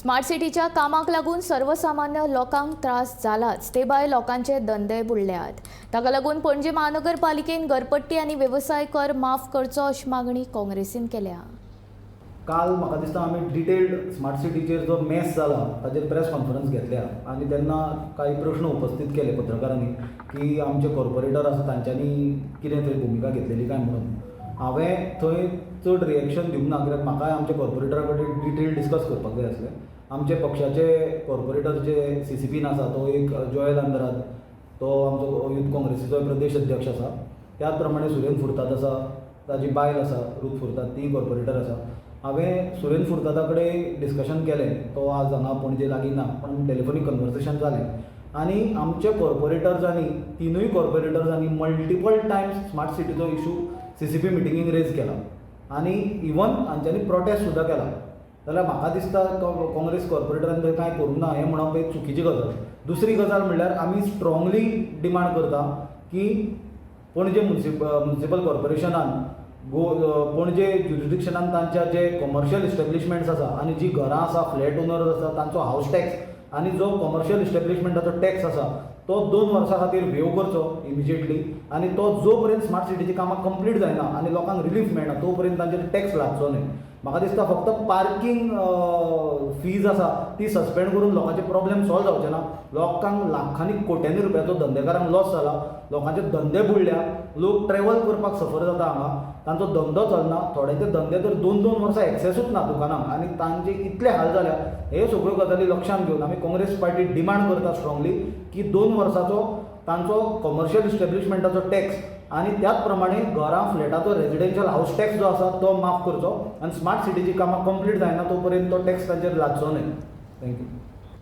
Smart सिटीच्या कामाक लागून सर्वसामान्य लोकांक त्रास जालाच, ते भायर लोकांचे धंदे बुडल्यात. ताका लागून पणजे महानगरपालिकेन घरपट्टी आनी वेवसाय कर माफ करचो अशी मागणी काँग्रेसीन केल्या. काल म्हाका दिसता आमी डिटेल्ड स्मार्ट सिटीचेर जो मेस जाला ताजेर प्रेस कॉन्फरन्स घेतल्या आनी तेन्ना कांय प्रश्न उपस्थीत केले पत्रकारांनी की आमचे कॉर्पोरेटर आसा तांच्यांनी कितें थंय भुमिका घेतलेली काय म्हणून. हांवें थंय चड रिएक्शन दिवंक ना, कित्याक म्हाकाय आमच्या कॉर्पोरेटरा कडेन डिटेल डिस्कस करपाक जाय आसलें. आमचे पक्षाचे कॉर्पोरेटर जे सीसीपीन आसा तो एक जोएल आंद्राद, तो आमचो यूथ काँग्रेसीचो प्रदेश अध्यक्ष आसा. त्याच प्रमाणे सुरेन फुर्ताद आसा, ताजी बायल आसा रूथ फुर्ताद, तीय कॉर्पोरेटर आसा. हांवें सुरेन फुर्तादा कडेन डिस्कशन केलें. तो आज हांगा पणजे लागीं ना, पण टेलिफोनीक कन्वर्सेशन जालें आनी आमचे कॉर्पोरेटर्सांनी, तिनूय कॉर्पोरेटर्सांनी मल्टिपल टायम्स स्मार्ट सिटीचो इशू सीसीपी मिटिंगेक रेज केला आनी इवन हांच्यांनी प्रोटेस्ट सुद्दां केला. जाल्यार म्हाका दिसता काँग्रेस कॉर्पोरेटरान थंय कांय करूंक ना हें म्हणप एक चुकीची गजाल. दुसरी गजाल म्हणल्यार आमी स्ट्रॉंगली डिमांड करता की पणजे म्युनिसिपल कॉर्पोरेशनान गो पणजे ज्युरिडिक्शनान तांच्या जे कॉमर्शियल इस्टॅब्लिशमेंट्स आसा आनी जी घरां आसा, फ्लॅट ओनर्स आसा, तांचो हावस टॅक्स आनी जो कॉमर्शियल इस्टॅब्लिशमेंटाचो टॅक्स आसा तो 2 वर्सां खातीर वेव करचो इमिजिएटली आनी तो जो पर्यंत स्मार्ट सिटीची कामां कंप्लीट जायना आनी लोकांक रिलीफ मेळना तो पर्यंत तांचेर टॅक्स लागचो न्हय. म्हाका दिसता फक्त पार्कींग फीज आसा ती सस्पेंड करून लोकांचे प्रॉब्लेम सॉल्व जावचे ना. लोकांक लाखांनी कोट्यांनी रुपयाचो धंदेकारांक लॉस जाला, लोकांचे धंदे बुडल्या, लोक ट्रॅवल करपाक सफर जाता हांगा, तांचो धंदो चलना. थोड्यांचे धंदे तर 2-2 वर्सां एक्सेसूच ना दुकानांक आनी तांचे इतले हाल जाल्या. हे सगळ्यो गजाली लक्षांत घेवन आमी काँग्रेस पार्टी डिमांड करता स्ट्रॉंगली की 2 वर्साचो तांचो कॉमर्शियल इस्टॅब्लिशमेंटाचो टॅक्स आनी त्याच प्रमाणे घरां फ्लॅटाचो रेजिडेन्शियल हावस टॅक्स जो आसा तो माफ करचो आनी स्मार्ट सिटीची कामां कंप्लीट जायना तो पर्यंत तो टॅक्स तांचेर लागचो न्हय. Thank you.